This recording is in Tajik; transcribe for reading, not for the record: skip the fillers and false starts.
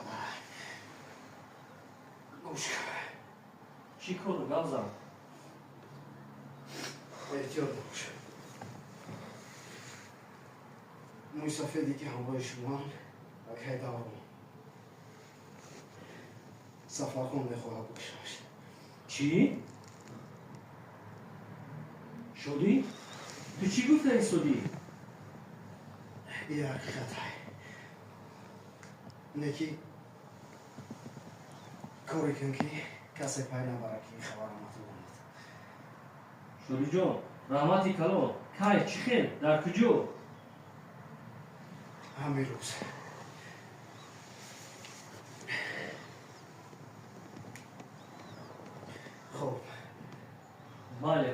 бародар. Гӯш кун. Чӣ кор, гап зан. Эҳтиёт бош. Мӯйсафеде ки ҳамроҳи шумоанд, акай Даврон. Сафархон мехоҳад бикушаш. Чӣ? Шодӣ, ту чӣ гуфта истодӣ? И ҳақиқатай. Не ки коре кун, ки касе пай набарад, ки ин хабара матон омад. Шодиҷон, раҳмати калон. Кай, чӣ хел, дар куҷо? Ҳамин рӯз. Хоб. Бале.